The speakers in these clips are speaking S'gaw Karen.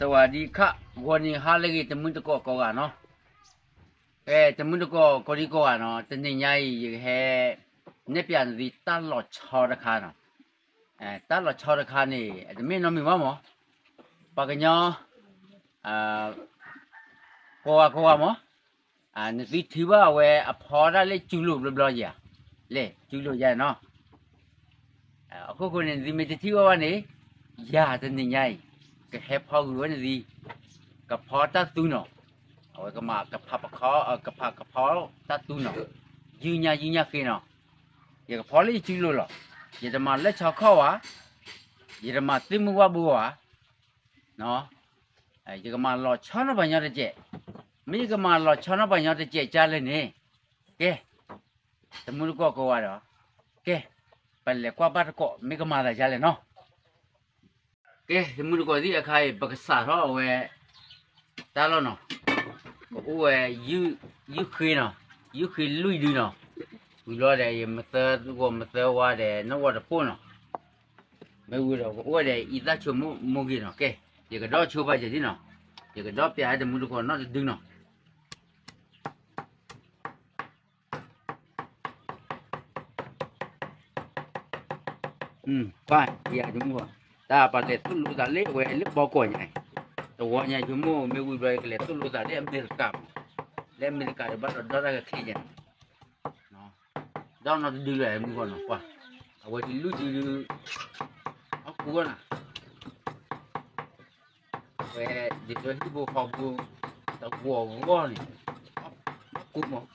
สวัสดีค่ะ ဂီၤနံၤဟါလၢအဂ့ၤ တမုၢ်တကိးကိးဂၤနီၤ, အဲ တမုၢ်တကိးကိးဒံကိးဂၤနီၤ, တနံၤညါအံၤ ယကဟဲ နဲၣ်ပျးနသု တၢ်လီၤဆီတခါနီၤ, တၢ်လီၤဆီတခါန့ၣ် တမ့ၢ်နီတမံၤဘၣ်မး, ပှၤကညီ ကိးဂၤကိးဂၤမး, နသုထံၣ်ဘၣ်အဝဲအဖီတၢ်လၢကၠူလိာ်ဘျီဘျီယၤ, လဲၤကၠူလိာ်ယၤနီၤ, အခိၣ်ဃိန့ၣ် နသုမ့ၢ်တထံၣ်ဝဲဘၣ်န့ၣ်, ယၤတနံၤညါအံၤ ကဟဲဖီဂုာ်ဝဲနသု ကဖီတၢ်သူနီၤ, အဝဲကမၤကဖးပခီ ကဖးကဖီတၢ်သူနီၤ, ယုၢ်ညါယုၢ်ညါဃ့နီၤ, ယကဖီလၢယကၠူလိာ်လီၤ, ယတမၤလၢဆီခီၣ်ဝဲ, ယတမၤသ့ၣ်မုၢ်ဝၣ်ဘိဝဲ, ယကမၤလီၤဆီနီၢ်ပှၤညီတစဲး, မ့ၢ်ယကမၤလီၤဆီနီၢ်ပှၤညီတစဲးကၢ်လဲၣ်န့ၣ်, ကဲ တမုၢ်တကိးကိးဂၤဒီး, ကဲ ပလဲၤကွၢ်ဘၣ်တကိး မ့ၢ်ကမၤသးဒ်လဲၣ်နီၤ, ကဲ တမုၢ်တကိးသ့ၣ်အခါအံၤ ပကစးထီၣ်အဝဲ တၢ်လီၢ်နီၤ, ကအိၣ်ဝဲ ယုၢ်ဃ့နီၤ, ယုၢ်ဃ့လွံၢ်ဒုနီၤ, ဝံၤဘျီဒီး ယမသၢဂီၤမသၢဝါဒီး နီၢ်ဂီၤတပိၢ်နီၤ, မ့ၢ်ဝံၤဒီး ကအိၣ်ဝဲဒီး အံသၣ်ဆိမိၣ်မိၢ်ဂ့ၤနီၤ, ကဲ ယကဒီးဆိပာ်စၢၤဒ်နီၤ, ယကဒီးပျးတမုၢ်တကိးနီတဒုနီၤ ကွၢ် ယၤတမုၢ်ဘၣ်, တၢ်ပလဲၤသိၣ်လိသးလၢအဝဲလၢဘီကီၢ်ညါ, တဝီညါဆိကမိၣ်မ့ၢ်ဝံၤဘျီ ယကလဲၤသိၣ်လိသးလၢအမဲရကၤမး, လၢအမဲရကၤဒီးဘၣ်ဒီးဒီတၢ်ကချ့ၣ်ညါ, ဒီနီတဒုလၢမုၢ်ဂီၢ်နီၤကွၢ်, အဝဲတလုၢ်ဒုဒု, အကူဝဲနၤ ဝဲ ဒ်သိးဟံၣ်ဖိဃီဖိ တဂီၤဂီၢ်န့ၣ် ကူမး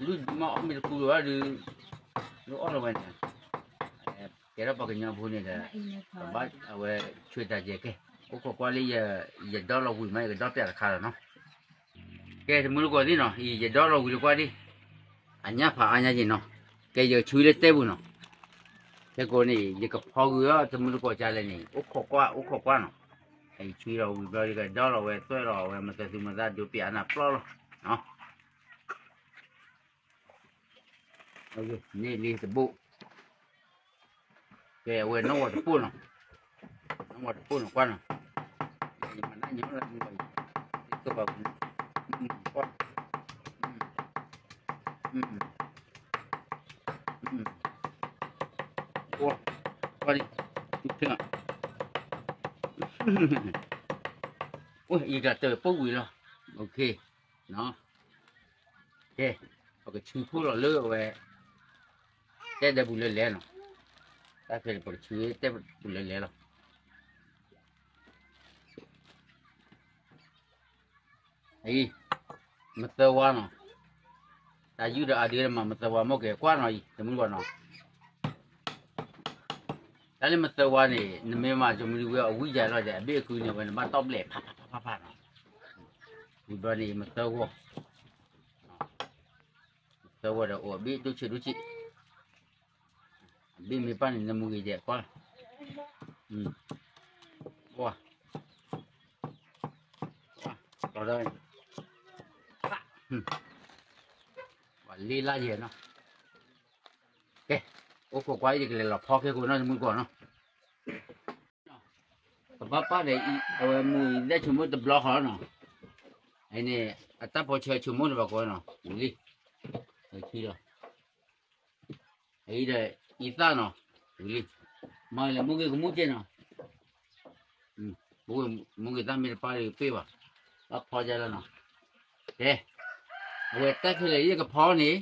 လုၢ်ဒုမးအီၣ်မ့ၢ်တကူလၢၤဘၣ်ဒု လၢအီၣ်လီၤဝဲန့ၣ် ကဲထီၣ်ပှၤကညီဖိန့ၣ်ဒီး ကဘၣ်အဝဲဆှၢတၢ်ကဲကဲ အိၣ်ခိးကွၢ်လၢ ယဒီလီၤဝံၤမး ယကဒီပျးတခါလီၤနီၤ ကဲတမုၢ်တကိးသ့ၣ်နီၤ အံၤယဒီလီၤဝံၤလၢကွၢ်ဒံး အညၣ်ဖးအါညါက့ၤနီၤ ကဲယကဆူလၢတဲပူၤနီၤ ခဲကိးန့ၣ် ယကဖီဂုာ်အီၤတမုၢ်တကိးကလဲၣ်န့ၣ် အိၣ်ခိးကွၢ် အိၣ်ခိးကွၢ်နီၤ အံၤဆူလီၤဝံၤဘျီ ယကဒီလီၤဝဲသွဲၣ်လီၤဝဲမသးသူမသးဒိးပျးနၤပျီလီၤ န့ၢ်လံတဘိၣ် ကဲအဝဲနီၢ်ဝီတပိၢ်နီၤ နီၢ်ဝီတပိၢ်နီၤကွၢ်နီၤ ယမၤနၢ်ညီလၢမုၢ်ဝီ ယကဘၣ်ကွၢ် ကွၢ် ကွၢ်လံ အိၣ် ယကတၢၢ်ပိာ်ဝံၤလီၤ ကဲ ပကဆူဖှိၣ်လီၤလၢအဝဲ တဲဒဲပူၤလၢလဲၣ်နီၤ တၢ်ဖဲန့ၣ် ပကဆူတဲပူၤလၢလဲၣ်လီၤ အံၤ မသၢဝါနီၤ တၢ်ယုၢ်ဒီးအဒုမး မသၢဝါမိၢ်က့ၤကွၢ်နီၤအံၤ တမုၢ်တကိးနီၤ တၢ်လၢမသၢဝါန့ၣ် နမ့ၢ်မၤတမုၢ်တဝံၤအဝံယၤလီၤဒီး အဘ့ၣ်အကုန့ၣ် အဝဲနဘၣ်တီၢ်ဘျဲၣ်ဖးဖးဖးဖးနီၤ ဝံၤဘျီန့ၣ် မသၢဂီၢ် မသၢဂီၢ်ဒီးအိၣ်အဘ့ၣ်ဒိၣ်ဆံးဒိၣ်ဆံး အဘ့ၣ်မ့ၢ်ပၢ်န့ၣ် နမူဂ့ၤဒဲးကွၢ် ကွၢ် ကွၢ် လီၤဒၣ် ပှၤလ့လၢ်ယဲနီၤ ကဲ အိၣ်ခိးကွၢ်ယကလဲၤလီၤဖီခဲကိးနီၤ တမုၢ်တကိးနီၤ ကဘၣ်ပၢ်ဒီး အဝဲမူအံၤ ဒဲဆိကမိၣ်တဘျီဃီနီၤ အန့ၣ် အတၢ်ဖီဆၢဆိကမိၣ်တဘျီဃီနီၤ ဝံၤလံ လီၤခံလီၤ အံၤဒီး အံသၣ်နီၤ ဝံၤလံ မၤလဲၤမူဂ့ၤကမူၣ်ကဲနီၤ မူဂ့ၤသၣ်မ့ၢ်တပၢ်ဒီးပ့ၢ်ဘၣ် ဘၣ်ဖီဒ်လီၤနီၤ ကဲ အဝဲတၢ်ခဲလၢာ်ယကဖီန့ၣ်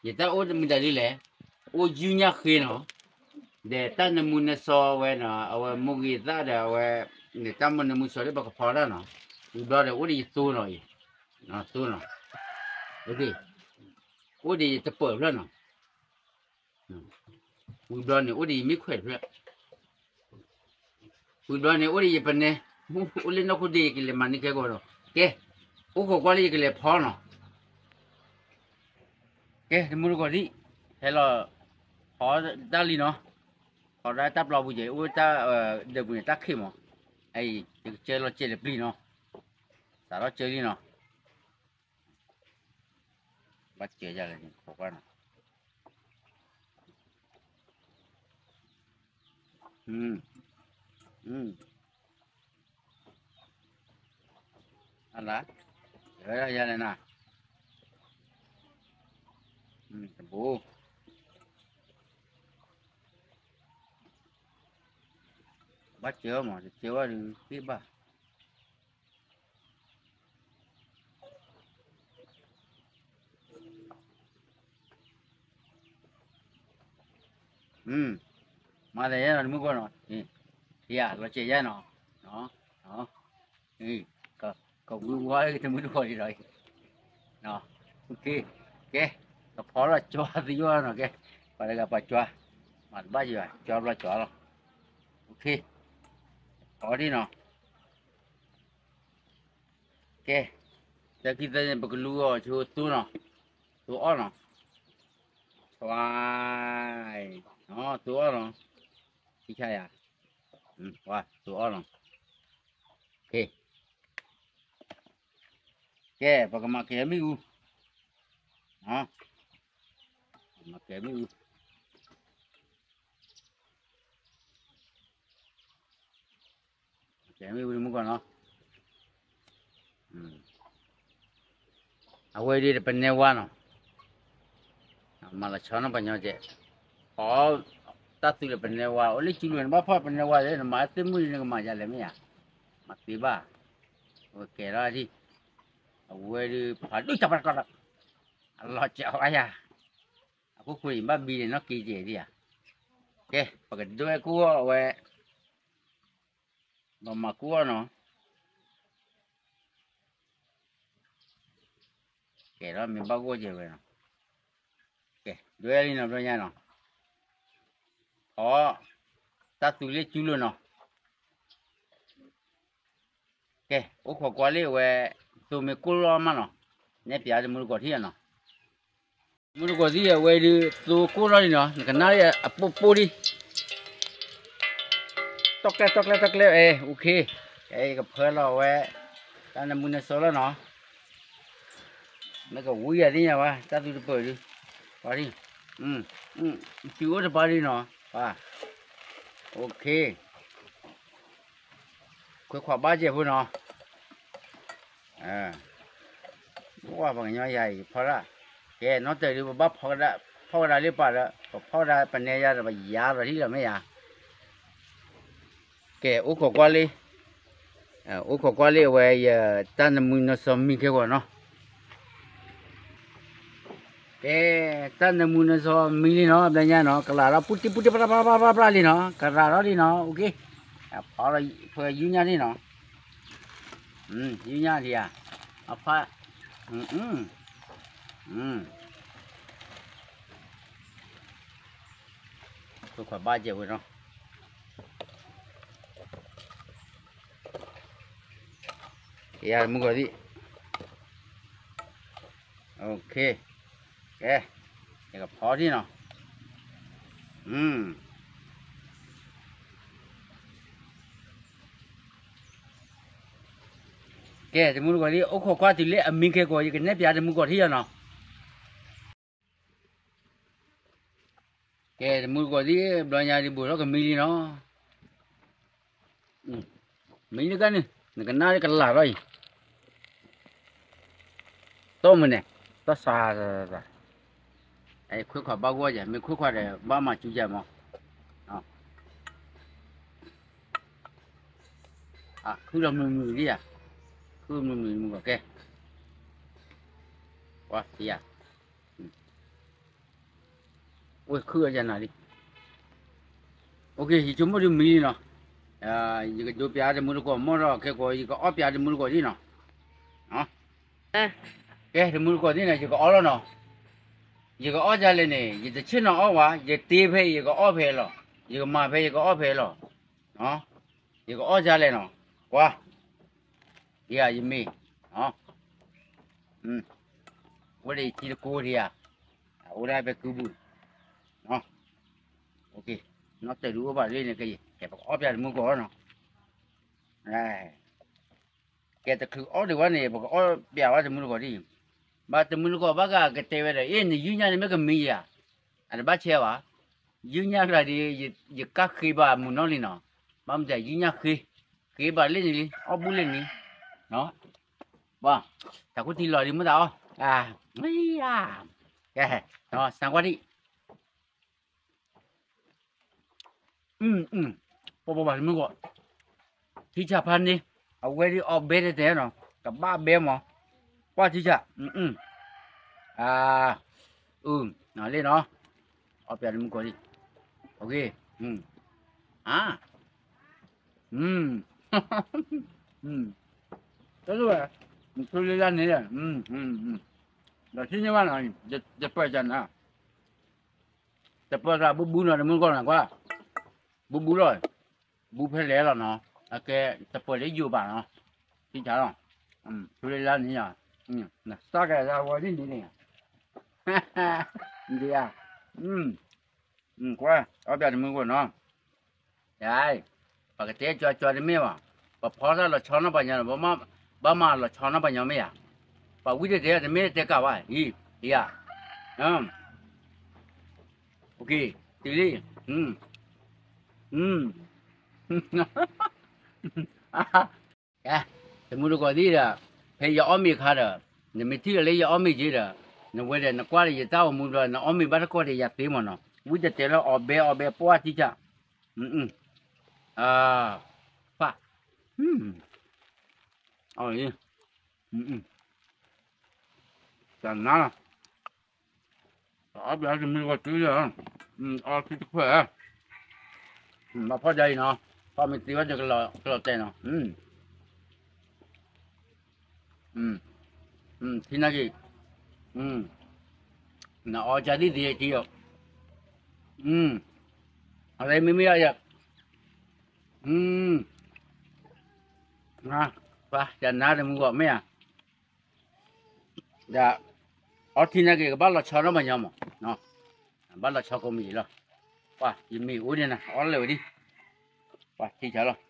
ယတၢ်အိၣ်မတၤဒ်လဲၣ် အိၣ်ယုၢ်ညၣ်ဃ့နီၤ ဒီးတၢ်နမူနစီဝဲနီၤ အဝဲမူဂ့ၤသၣ်ဒီးအဝဲ န့ၣ်တၢ်မူနမူစီလၢပကဖီတၢ်နီၤ ဝံၤဘျီဒီးအိၣ်ဒီးယသိနီၤအံၤ သိနီၤ အိၣ်ဒီးယတပၢၢ်ဖျၢၣ်နီၤ ဝံၤဘျီန့ၣ် အိၣ်ဒီးယမ့ၢ်ခွဲးတဖျၢၣ် ဝံၤဘျီန့ၣ် အိၣ်ဒီးယပနဲ အိၣ်လၢနီၢ်ခိဒ့ ယကလဲၤမၤန့ၢ်ခဲကိာ်နီၤ ကဲ အိၣ်ခိးကွၢ်လၢယကလဲၤဖီနီၤ ကဲ တမုၢ်တကိးဒံး ဟဲလီၤ ဖီတၢ်လံနီၤ ဖီဒၣ်တၢ်ပျီပူၤကဲ အိၣ်တၢ်ဒၢးပူၤန့ၣ် တၢ်ခံးမး အံၤ ယကစၢလီၤစဲးလၢပျံၤနီၤ စးထီၣ်စၢလံနီၤ ဘၣ်စၢယၤလဲၣ်န့ၣ် ခိးကွၢ်နီၤ အံၤ အံၤ အလၢ, ယဝဲဒၣ်ယၤလဲၣ်နၤ, တဘိ, ဘၣ်စၢၤမး တစၢၤဘၣ်ဒုးသ့ၣ်ဘၣ်. မၤသးယဲနီၤ တမုၢ်ဂီၢ်နီၤ, ယၤလီၤစဲးယဲနီၤ, ကဝံဝါတမုၢ်တဂီၢ်ဒံးလီၤ, ကဲ, ကဖီလီၤကၠီသယီနီၤ, ကဲ, ပှၤတဂၤပှၤကၠီ, မၤတဘၣ်ယွၤ ကၠီဘျီကၠီလီၤ, ဖီဒံးနီၤ. ကဲ, တၢ်ခံသၢန့ၣ် ပကလူၤအီၤဆိသိနီၤ, သိအီၣ်နီၤ, သွါ, သိအီၣ်နီၤ, ထံဆါယၤ, ဝါ သိအီၣ်နီၤ, ကဲ, ပကမၤကဲၤမ့ၣ်အူ, မၤကဲၤမ့ၣ်အူ ကဲမ့ၣ်အူတမုၢ်ဂီၢ်နီၤ, အဝဲဒၣ်ပနဲဝါနီၤ, မၤလီၤဆီနီၤပှၤညီကဲး, အီ, တၢ်သူလၢပနဲဝါ အိၣ်လၢကၠူလိာ်န့ၣ် ဘၣ်ဖီၣ်ပနဲဝါလၢ နမၤသ့ၣ်မုၢ်ဒ်နကမၤယၤလဲၣ်မ့ၢ်ဧါ, မၤသ့ဘၣ်, ကဲၤလီၤဒံး, အဝဲဒၣ်ဖးဒိၣ်တပှၤတကီၢ်လီၤ, အလီၤစၢၤဝါယၤ, အခိၣ်ဃိအံၤဘၣ်ဘံန့ၣ်နီၢ်က့ၤကဲၤဒံးဧါ, ကဲ, ပကဒွဲၣ်ကိၢ်အီၤဝဲ, ပမၤကိၢ်အီၤနီၤ, ကဲဒီးမ့ၢ်ဘၣ်ဂီၢ်ကဲၤဝဲနီၤ, ကဲ, ဒွဲၣ်လံနီၤ ဘျီညါနီၤ, အီ, တၢ်သူလၢကၠူလိာ်နီၤ, ကဲ, အိၣ်ခိးကွၢ်လံအဝဲ, သိမ့ၢ်ကိၢ်လီၤမးနီၤ, နဲၣ်ပၠးတမူတကိးထံၣ်နီၤ, တမူတကိးသံအဝဲဒုး သိကိၢ်လီၤလံနီၤ, နကနၣ်လၢအပိၢ်ပိၢ်လံ, တီၢ်ကျဲတီၢ်ကျဲတီၢ်ကျဲ, အဲ, အိၣ်ခ့, အဲ ယကဖၢလီၤဝဲ, တၢ်နမုၢ်နစီလီၤနီၤ, မ့ၢ်ကဝံယၤသ့ၣ်ညါဘၣ် တၢ်သူတပၢၢ်ဒုး, ပှၤဒ်, တုၤအိၣ်တပၤဒ်နီၤ, ပှၤ, အိၣ်ခ့, ခွဲးခွးဘၣ်စဲးဖိနီၤ, ပှၤကညီယၤအံၤဖီဒၣ်, ကဲနီၢ်တၢၢ်ဒုး ပဘၣ်ဖီကဒါလၢပှၤဒီး ပဖီကဒါပနဲယၤဒီးပယၤလီၤထံၣ်လီၤမ့ၢ်ယၤ, ကဲ အိၣ်ခိးကွၢ်လံ, အိၣ်ခိးကွၢ်လံအဝဲယတၢ်နမုၢ်နစီမံခဲဂီၤနီၤ, ကဲ, တၢ်နမုၢ်နစီမံလံနီၤ, ဘျီညါနီၤ ကလၤထီၣ်ပူတံၢ်ပူတံၢ်ပြၢပြၢပြၢလံနီၤ, ကရၤထီၣ်လံနီၤ, အိၣ်ခ့, ဖီလီၤဖဲယူညါန့ၣ်နီၤ, ယူညါဒံးဧါ, အဖး, ခွဲးခွးဘၣ်စဲးဖိနီၤ, ကဲယၤတမူတကိးသံၣ်, အိၣ်ခ့, ကဲ, ယကဖီထံၣ်နီၤ, ကဲ တမူတကိးသံၣ် အိၣ်ခိးကွၢ်တုၤလၢအမံခဲကိး ယကနဲၣ်ပၠးတမူတကိးထံၣ်ယၤနီၤ, ကဲ တမူတကိးသံၣ် ဘျီညါဒ်ဘူးထီၣ်ကမံလံနီၤ, မံလံကန့ၣ် နကနၣ်လၢကလၤထီၣ်အံၤ, တီၢ်မုၢ်န့ၣ်, တီၢ်စး, ခွဲးခွးဘၣ်ဂီၢ်ယၤ မ့ၢ်ခွဲးခွးဒီးဘၣ်မၤစူၤယၤမး, ခုၣ်လီၤမုာ်မုာ်လံဧါ, ခုၣ်မုာ်မုာ်မုာ်ကဲ, ပှၤဧါ ဝဲခုၣ်အယၤနၤလံ, အိၣ်ခ့ ယဆိကမိၣ်ဒ်မံလံနီၤ, ယကဒိးပၠးတမူတကိး မ့ၢ်ဒီးခဲကိး ယကအီၣ်ပၠးတမူတကိးဒ်နီၤ, ကဲ တမူတကိးဒ်န့ၣ် ယကအီၣ်လီၤနီၤ, ယကအီၣ်ဒ်လဲၣ်န့ၣ် ယတဆ့ၣ်နီၤအီၣ်ဝဲ, ယတ့ဖဲအံၤ ယကအီၣ်ဖဲအံၤလီၤ, ယကမၤဖဲယကအီၣ်ဖဲအံၤလီၤ, ယကအီၣ်ဒ်လဲၣ်နီၤ, ကွၢ် ယၤယမ့ၢ်, အိၣ်ဒီးယထံတကိးထံဧါ, အိၣ်ဒၣ်ဖဲကုပူၤ, နီၢ်တၢၢ်ဒုးအိၣ်ဘၣ်လၢန့ၣ် ကဲ ပကအီၣ်ပၠးတမူတကိးနီၤ, ကဲ တချုးအီၣ်ဒံးဝဲန့ၣ် ပကအီၣ်ပၠးဝဲတမူတကိးဒ်, ဘၣ်တမူတကိးဘၣ်ဂၤကတဲဝဲဒီး အ့ၣ် နယူညါန့ၣ် မ့ၢ်ကမံယၤ, အတဘၣ်ဆဲးဘၣ်, ယူညါကျါဒ် ယကါဃ့ဘၣ်မုၢ်နီၢ်လံနီၤ, ဘၣ်မတၤ ယူညါဃ့, ဃ့ဘၣ်လၢန့ၣ်လံ အီၣ်ဘူၣ်လၢန့ၣ်, ဘၣ်, တၢ်ခိၣ်ထံလီၤဒံးမ့ၢ်သးအီၤ, ကဲ, စၢ်ကွၢ်ဒံး, ပှၤပှၤဘၣ်တမုၢ်ဂီၢ်, ထံဆၣ်ဖးန့ၣ်, အဝဲဒ်အီၣ်ဘဲတဲတဲနီၤ, ကဘၣ်ဘဲမး, ကွၢ်ထံဆၣ်, လ့ၣ်နီၤ, အီၣ်ပျးတမုၢ်ဂီၢ်ဒံး, အ, တၢ်ဝဲ, မ့ၢ်လၢလၢန့ၣ်, ဒီးထံၣ်န့ၢ်ဘၣ်နီၤ, ယပၢၢ်ကနၤ တပၢၢ်သးဘူဘူနီၤ တမုၢ်ဂီၢ်နီၤကွၢ်, ဘူဘူလီၤ, ဘူဖဲလဲၣ်လီၤနီၤ, အကဲ, တပၢၢ်လၢယိာ်ဘၣ်နီၤ, ထံဆၣ်လီၤ, ထူလၢလၢန့ၣ်, နစၢ်ကဲလၢဝဲဒ်န့ၣ်န့ၣ်, ဒ်ဧါ, ကွၢ်, အီၣ်ပျးတမုၢ်ဂီၢ်နီၤ ပကတဲကၠီကၠီတမ့ၢ်ဘၣ်, ပဖီတၢ်လီၤဆီနီၢ်ပှၤညီ, ဘၣ်မၤလီၤဆီနီၢ်ပှၤညီမ့ၢ်ဧါ, ပှၤဝံတတဲတမ့ၢ်တဲကးဘၣ်, အံၤ, ယၤ, တုၤလံ, တမုၢ်တကိးသ့ၣ်ဒီး, ဖဲယအီၣ်မ့ၤအခါဒီး, နမ့ၢ်ထံၣ်လီၤလၢယအီၣ်မ့ၤက့ၤဒီး, နဝဲဒီးနကွၢ်ဒီးယတၢ်အိၣ်မူဒီး နအီၣ်မ့ၤဘၣ်တကိးဒီးယၤသ့မးနီၤ, ဝံတတဲလၢအီၣ်ဘဲအီၣ်ဘဲပှၢ်ထံဆၣ်, ဖး, အီၣ်, တနၤလီၤ အီၣ်ပျးတမုၢ်ဂီၢ်တုၤလၢ, အီထံတခွဲး, ဘၣ်ဖီၣ်ဒ်အံၤနီၤ, ဖီၣ်မ့ၢ်သ့ဝဲဒီးကလီၤတဲာ်နီၤ, ထံနာ်က့ၤ, နအီၣ်ကၢ်သ့ၣ်သ့ၣ်က့ၤ, အဝဲမ့မ့ၢ်ယၤ, ပှၤတနၤတမုၢ်ဂီၢ်မ့ၢ်ဧါ ဒီး, အီထံနာ်က့ၤကဘၣ်လီၤဆီနီၢ်ပှၤညီမး, ဘၣ်လီၤဆီကိးမံၤလီၤ, ပှၤယမ့ၢ်အိၣ်န့ၣ်နၤ အီၣ်လၢာ်ဝဲဒံး, ပှၤထံဆၣ်လီၤ,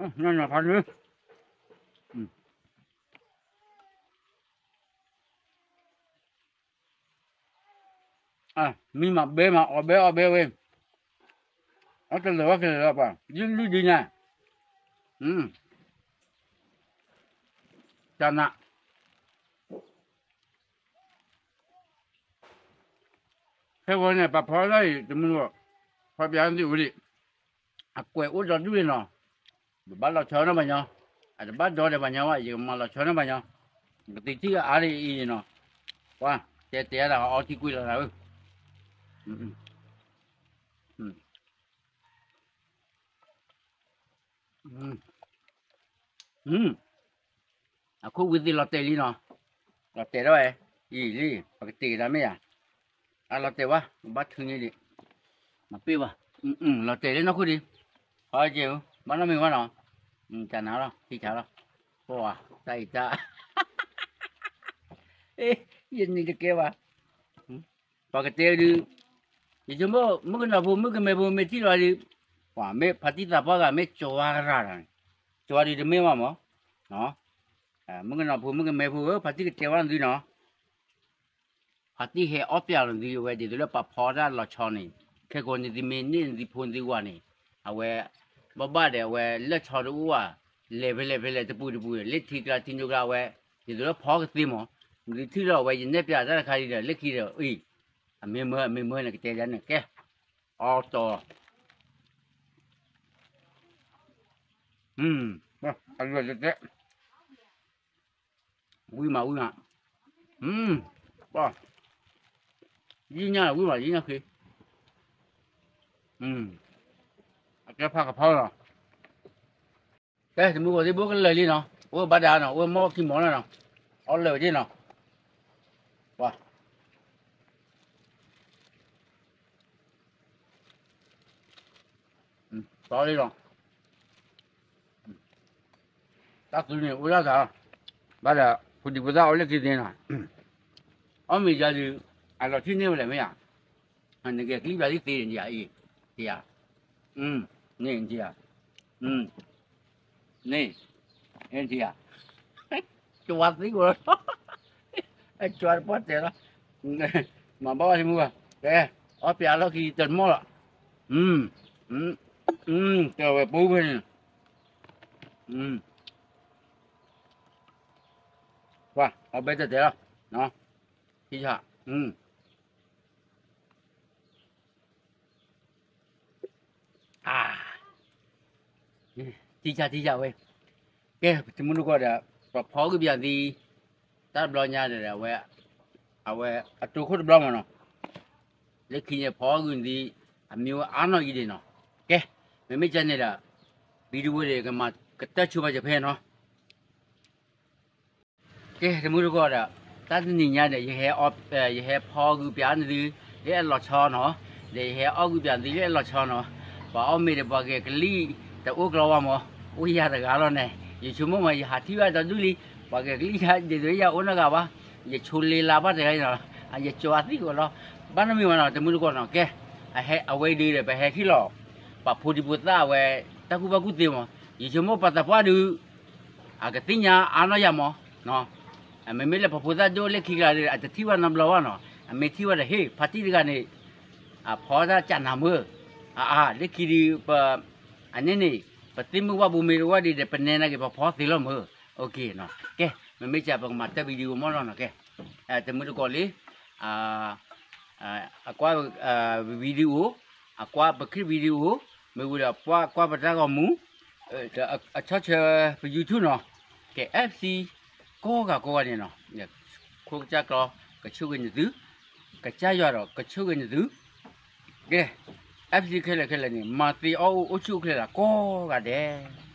နီၢ်နီၢ်ဖးဒိၣ်, မံမးဘဲမးအီၣ်ဘဲအီၣ်ဘဲဝဲ, အတလၢာ်ဝဲကလၢာ်လီၤပှၤ ယုၢ်လုၢ်ဒံးညါ, တၢ်နး, ခဲဂီၤန့ၣ် ပှၤဖီတၢ်အံၤ တမုၢ်ဂီၢ်, ဖီပျးသ့ၣ်အိၣ်ဒံး, အကွဲးအိၣ်ဒီဒူၣ်န့ၣ်နီၤ, တဘၣ်လီၤဆီနီၢ်ပှၤညီ, အတဘၣ်ဒီဒီးပှၤညီဘၣ် ယကမၤလီၤဆီနီၢ်ပှၤညီ, ကသံၣ်ထံၣ်အါဒံးအံၤန့ၣ်နီၤ, ပှၤ, တဲတဲဒၣ်အီထံကွံာ်လီၤသးဧၢ, အခိၣ်ဝံသ့ၣ်လီၤတဲာ်လံနီၤ, လီၤတဲာ်ထီၣ်ဝဲ, အံၤလံ, ပကတ့ၢ်ကဒါမ့ၢ်ဧါ, အလီၤတဲာ်ဝဲ, ဘၣ်ထုးန့ၢ်ဒံး, မပ့ၢ်ဘၣ်, လီၤတဲာ်လၢနီၢ်ခိၣ်ဒံး, ဟီက့ၤ, ဘၣ်နီတမံၤဘၣ်နီၤ, တၢ်နးလီၤ ထံဆၣ်လီၤ, ပှၤ, တၢ်အံၤတၢ်, ယန့ၣ်တကဲဘၣ် ပှၤကတဲဒုး, ယဆိကမိၣ် မုၣ်ကနီၤဖိ မုၣ်ကမဲဖိ မ့ၢ်ထံၣ်လီၤဒုး, ပှၤမ့ၢ်ဖါတံၢ်သးပှၢ်ဂၤ မ့ၢ်ကၠီဝါကရၢ်ဒီး, ကၠီဝါဒုးတမ့ၢ်ဘၣ်မး, မုၣ်ကနီၤဖိ မုၣ်ကမဲဖိဧၢ ဖါတံၢ်ကတဲဝဲနသုနီၤ, ဖါတံၢ်ဟဲအီၣ်ပျးလီၤနသုအဝဲ ဒ်သိးလၢပှၤဖီတၢ်လီၤဆီန့ၣ်, ခဲကိးနသုမ့ၢ်န့ၢ်နသုဖိနသုဝၤန့ၣ်, အဝဲ, ဘၣ်ဘၣ်ဒီးအဝဲလၢဆီတအိၣ်ဘၣ်, လဲၤဖဲလဲၣ်ဖဲလဲၣ်တပူၤတပူၤ လၢထံကျါထံနိကျါအဝဲ, ဒ်သိးလၢဖီကသ့မး, နသုထံၣ်လီၤအဝဲ ယနဲၣ်ပျးတၢ်တခါဒ်ဒီး လၢခံဒီးအံၤ, အမ့ၢ်မၢ အမ့ၢ်မၢန့ၣ် ကတဲဒ်န့ၣ်ကဲ, အီတီၤ အလွယ်တတဲ, ဝံၤမးဝံၤမး, ယံၣ်ညၣ်ဝံၤမး ယံၣ်ညၣ်ဃ့, အကဲဖးကဖီလီၤ. ကဲ တမုၢ်ဂီၤသ့ၣ်ဘိကလၢာ်လံနီၤ, အိၣ်ဘၣ်ဒါနီၤ, အိၣ်မီၢ်ခံမီၢ်လီၤနီၤ, အီၣ်လၢာ်ဝဲဒၣ်နီၤ, ပှၤ တီလံလီၤ. တၢ်သုးန့ၣ် အိၣ်ဒၣ်သး, ဘၣ်ဒီး ဖိဒံဖိသၣ်အိၣ်လၢခံသ့နီၤ, အီၣ်မ့ၤယၤဒုး အလီၤထံၣ်န့ၢ်ဝဲလဲၣ်မ့ၢ်ဧါ, နကဲကျံၣ်ဘၣ်သ့ၣ်သ့န့ၣ်ယၤအံၤ, ယၤ, န့ၣ်ယၤ, န့ၣ်, န့ၣ်ယၤ, ကဝါသံကွၢ်လီၤ, ကဝါတပှၢ်တဲလီၤ, မၤဘၣ်ဝဲတမုၢ်ဘၣ်, ကဲ, အီၣ်ပျးလီၢ်ခံတမီၢ်လီၤ, အ တဲဝဲပူဖဲန့ၣ်, ပှၤအီၣ်ဘဲတဲတဲလီၤ, ထံဆး, ထံဆးထံဆးဝဲ, ကဲ တမူတကိးဒီး ပဖီဂုာ်ပယၤသံ, တၢ်တဘျီညါဒီး အဝဲ အတိာ်ခိၣ်တဘျီမးနီၤ, လၢခံန့ၣ်ဖီဂုာ်သံ, အမံၤအါနီၢ်အံၤဒံးနီၤ, ကဲ မ့မ့ၢ်ကန့ၣ်ဒီး video န့ၣ် ကမၤကတၢၢ်ဆိပာ်စၢၤဖဲနီၤ ကဲ တမူတကိးဒီး တၢ်တနံၤညါဒီး ယဟဲဖီဂုာ်ပျးနသု လၢအလီၤဆီနီၤ, ဒီးယဟဲအီၣ်ဂုာ်ပျးနသုလၢအလီၤဆီနီၤ, ပှၤအီၣ်မ့ၤဒီးပှၤဂဲၤကလံၣ်တအိၣ်ကျီဝါမး, အိၣ်ယၤတဂၤလီၤန့ၣ် ယဆိကမိၣ်မး ယဟးထံၣ်ဘၣ်ဒီဒူၣ်လံ, ပှၤဂဲၤကလံၣ်ယၤဒ်သိးယၤအိၣ်နီတဂၤဘၣ်, ယဆိလ့လါဘၣ်တဂၤနီၤ, ယကၠီအသံၣ်ဂီၤလီၤ, ဘၣ်နီတမံၤဘၣ်နီၤ တမူတကိးနီၤ, ကဲ အဝဲဒုးဒီးပဟဲခံလီၤ, ပှၤဖိဒံဖိသၣ်အဝဲ တၢ်ကူၣ်ဘၣ်ကူၣ်သ့မး, ယဆိကမိၣ်ပှၤသးပှၢ်ဒုး အကသ့ၣ်ညါအါနီၢ်ယၤမး, မ့မ့ၢ်လၢပှၤဖိသၣ်ဒိၣ်လၢခံကလးဒီး အတထံၣ်ဘၣ်နီတဘျီဘၣ်နီၤ, အမ့ၢ်ထံၣ်ဝဲဒီး ဟ့ၣ် ဖါတံၢ်တဂၤန့ၣ် အဖီတၢ်ကနၤမုၢ်, အအါ လၢခံဒုးပ အန့ၣ်န့ၣ် ပသ့ၣ်မုၢ်ဝၣ်ဘိမ့ၢ်တဝၢ်ဒံးဒီး ပနဲနာ်က့ၤပဖီသ့လီၤမုၢ်, ကဲ မ့မ့ၢ်ကပကမၤတၢ် video မ့ၢ်လီၤနီၤ, ကဲ တမူတကိးလံ အကွၢ် video, အကွၢ်ပချံၣ် video, မ့ၢ်ဝံၤဒီးပှၤကွၢ်ပတၢ်ဂီၤမူ, အဆီၣ်ထွဲပ YouTube နီၤ, ကဲ FC ကိးဂၤကိးဂၤန့ၣ်နီၤ, ခိကစၢ်ကျီ ကဆိၣ်ဂ့ၤနသု, ကစၢ်ယွၤဒီးကဆိၣ်ဂ့ၤနသု, ကဲ FC ခဲလၢာ်ခဲလၢာ်န့ၣ် မၤသ့အီၣ်အိၣ်အိၣ်ဆူၣ်အိၣ်ချ့လၢကိးဂၤဒဲး